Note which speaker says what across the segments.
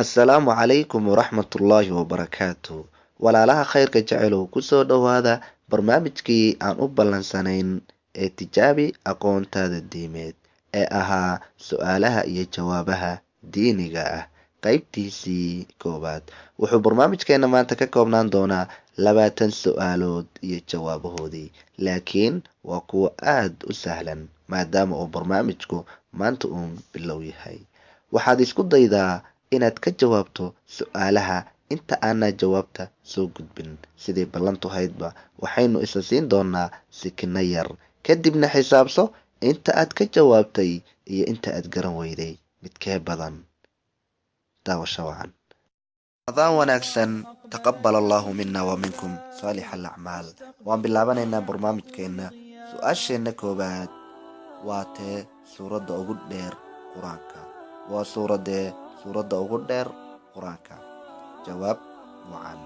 Speaker 1: Assalaamu calaykum waraxmatullaahi wabarakaatu. Walaalaha khayrka jecelow, kusoo dhowaada barnaamijkii aan u ballansanayn ee Tijaabi Aqoontaada Diimeed ee ahaa su-aalaha iyo jawaabaha diiniga ah, qeybtiisii koowaad. Wuxuu barnaamijkeena maanta ka koobnaan doonaa 20 su-aalood iyo jawaabahoodii, laakiin waa kuwo aada u sahlan maadaama uu barnaamijku maanta uun bilow yahay. Waxaad isku daydaa inaad ka jawaabto su-aalaha inta aanaa jawaabta soo gudbin. Sidii ballantu haydba, waxaynu isa siin doonaa sikino yar, kadibna xisaabso inta aad ka jawaabtay iyo inta aad garan weyday midkee badan. Daawasho wacan, Ramadaan wanaagsan, taqabal allahu mina wa minkum saalix alacmaal. Waan bilaabanaynaa barnaamijkeenna. Su-aasheenna koowaad waa tee suuradda ugu dheer Qur-aanka? Waa suuradee suuradda ugu dheer Qur-aanka? Jawaab wacan.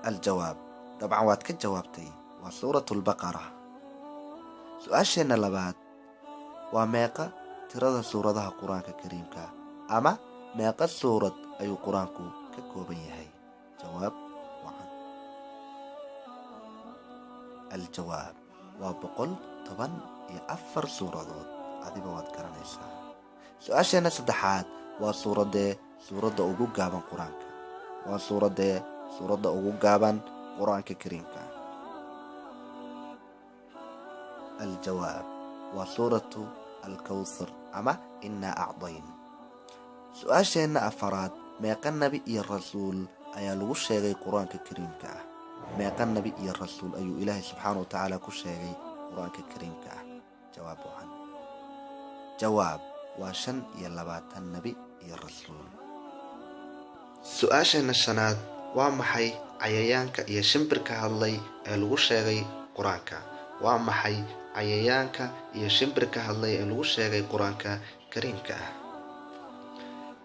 Speaker 1: Aljawaab, dabcan waad ka jawaabtay, waa Suurat Lbaqara. Su-aasheenna labaad waa meeqa tirada suuradaha Qur-aanka Kariimka, ama meeqa suurad ayuu Qur-aanku ka kooban yahay? Jawaab wacan. Aljawaab waa 114 suuradood, adiba waad garanaysaa. Su-aasheenna saddexaad waa suuradee suuradda ugu gaaban Qur-aanka? Waa suuradee suuradda ugu gaaban Qur-aanka Kariimka? Aljawaab waa Suuratu Alkawthar ama Innaa Acdayn. Su-aasheenna afaraad, meeqa nebi iyo rasuul ayaa lagu sheegay Qur-aanka Kariimka ah? Meeqa nebi iyo rasuul ayuu Ilaahay subxaana wa tacaala ku sheegay Qur-aanka Kariimka ah? Jawaab wacan. Jawaab waa 25 nebi iyo rasuul. Su-aasheena shanaad, waa maxay cayayaanka iyo shimbirka hadlay ee lagu sheegay Qur-aanka? Waa maxay cayayaanka iyo shimbirka hadlay ee lagu sheegay Qur-aanka Kariimka ah?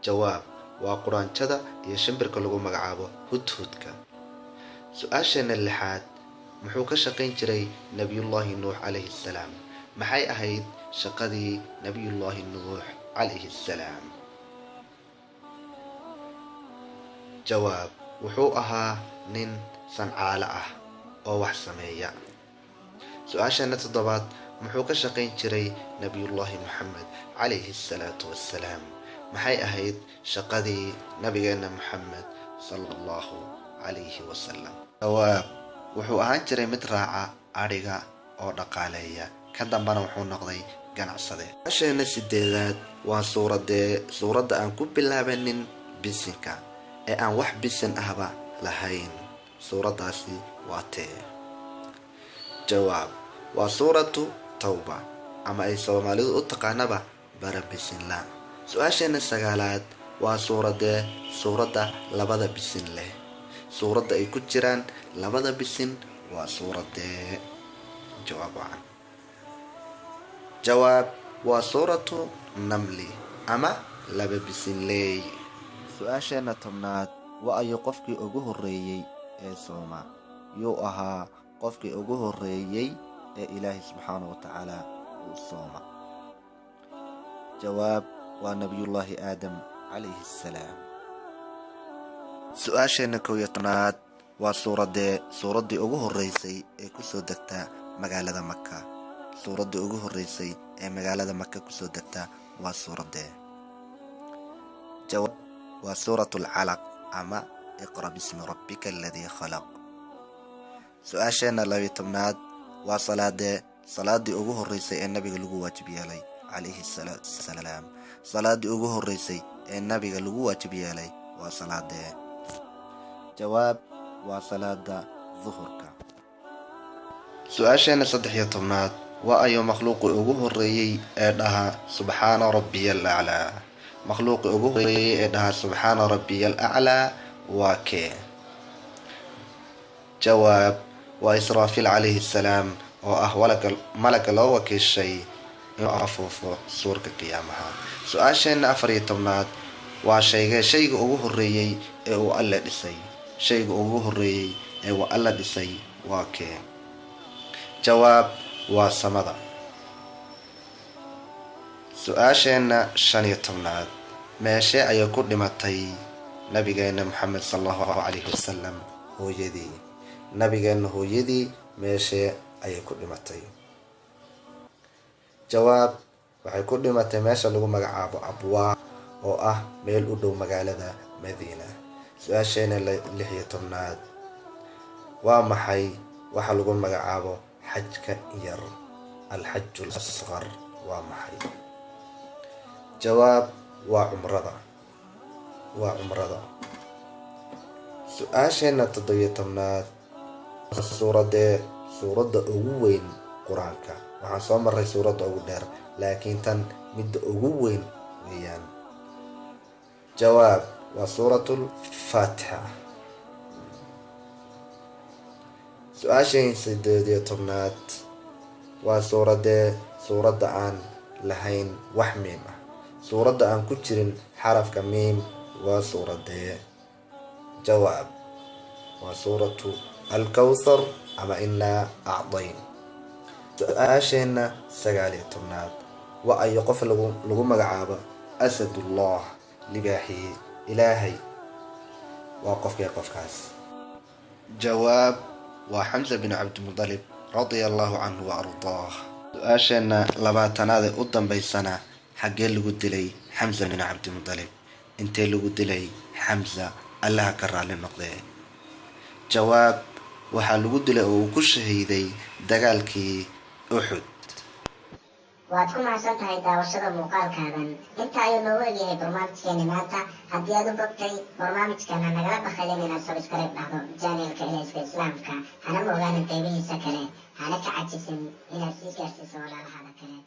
Speaker 1: Jawaab waa quraanjada iyo shimbirka lagu magacaabo hudhudka. Su-aasheena lixaad, muxuu ka shaqayn jiray Nabiyullaahi Nuux calayhi assalaam? Maxay ahayd shaqadii Nabiyullaahi Nuux calayhi assalaam? Jawaab, wuxuu ahaa nin sancaale ah oo wax sameeya. Su-aasheena toddobaad, muxuu ka shaqayn jiray Nabiyullaahi Moxamed calayhi asalaatu wassalaam? Maxay ahayd shaqadii Nabigeena Moxamed sala allahu calayhi wasalam? Jawaab, wuxuu ahaan jiray mid raaca adhiga oo dhaqaaleeya, ka dambana wuxuu noqday ganacsade. Su-aasheena sideedaad waa suuradee suuradda aan ku bilaabanin bisinka ee aan wax bisin ahba lahayn? Suuraddaasi waa tee? Jawaab waa Suuratu Tawba, ama ay Soomaalidu u taqaanaba bara bisinla. Su-aasheena sagaalaad waa suuradee suuradda labada bisin leh? Suuradda ay ku jiraan labada bisin waa suuradee? Jawaab wacan. Jawaab waa Suuratu Namli ama laba bisinleey. Su-aasheena 10aad, wa ayuu qofkii ugu horreeyey ee sooma? Yuu ahaa qofkii ugu horreeyey ee Ilaahay subxaana wa tacaala uu sooma? Jawaab waa Nabiyullaahi Aadam calayhi assalaam. Su-aasheena 11aad waa suuradee suuraddii ugu horreysay ee kusoo degta magaalada Maka? Suuraddii ugu horreysay ee magaalada Maka kusoo degta waa suuradee? Jawaab waa Suurat Alcalaq ama Iqra bismi rabbika aladii khalaq. Su-aasheena 12aad waa salaadee salaadii ugu horreysay ee nabiga lagu waajib yeelay calayhi salaatu wasalaam? Salaadii ugu horreysay ee nabiga lagu waajib yeelay waa salaadee? Jawaab waa salaada duhurka. Su-aasheena 13aad, waa ayuu makhluuqii ugu horreeyey ee dhahaa subxaana rabbiya alaclaa? Makhluuqii ugu horreeyey ee dhahaa subxaana rabbiya alaclaa waa kee? Jawaab waa Israafiil calayhi assalaam, oo ah malaga loo wakiishay inuu afuufo suurka qiyaamaha. Su-aasheena 14aad waa shaygee shayga ugu horreeyey ee uu Alle dhisay? Shayga ugu horreeyey ee uu Alle dhisay waa kee? Jawaab waa samada. Su-aasheenna 15aad: meeshee ayay ku dhimatay nabigeena Maxamed sala Allahu calayhi wasalam hooyadii? Nabigeena hooyadii meeshee ayay ku dhimatay? Jawaab: waxay ku dhimatay meesha lagu magacaabo Abwaa, oo ah meel u dhow magaalada Madiina. Su-aasheena 16aad: waa maxay waxa lagu magacaabo xajka yar, alxaju lasqar, waa maxay? Jawaab: waa cumrada, waa cumrada. Su-aasheena 17aad: suuradee suuradda ugu weyn Qur-aanka? Waxaan soo maray suuradda ugu dheer, laakiin tan midda ugu weyn weeyaan. Jawaab: waa suuratul Faatixa. Su-aasheen 18aad: waa suuradee suuradda aan lahayn wax miim ah? Suuradda aan ku jirin xarafka miim waa suuradee? Jawaab: waa suuratu Alkawthar ama Inaa Acdayn. Su-aasheenna 19aad: wa ayo qof lagu magacaabo Asadullah, libaaxii Ilaahay? Waa qofkee qofkaas? Jawaab: waa Xamsa bin Cabdimudalib radia Allahu canhu wa ardaah. Su-aasheenna 20aad ee u dambeysana: xaggee lagu dilay Xamsa bin Cabdimudalib? Intee lagu dilay Xamsa, Allaha ka raalli noqdee? Jawaab: waxaa lagu dilay oo uu ku shahiiday dagaalkii Uxud.
Speaker 2: Waad ku mahadsan tahay daawashada muuqaalkaagan. Inta ayuu noogu egyahay barnaamijkeeni maanta. Haddii aad u bogtay barnaamijkan, ha nagala bakhaylin inaad subscribe dhahdo channelka Ilayska Islaamka, hana moogaanin qeybihiisa kale, hana ka cajisin inaad sii gaarsiiso walaalahada kale.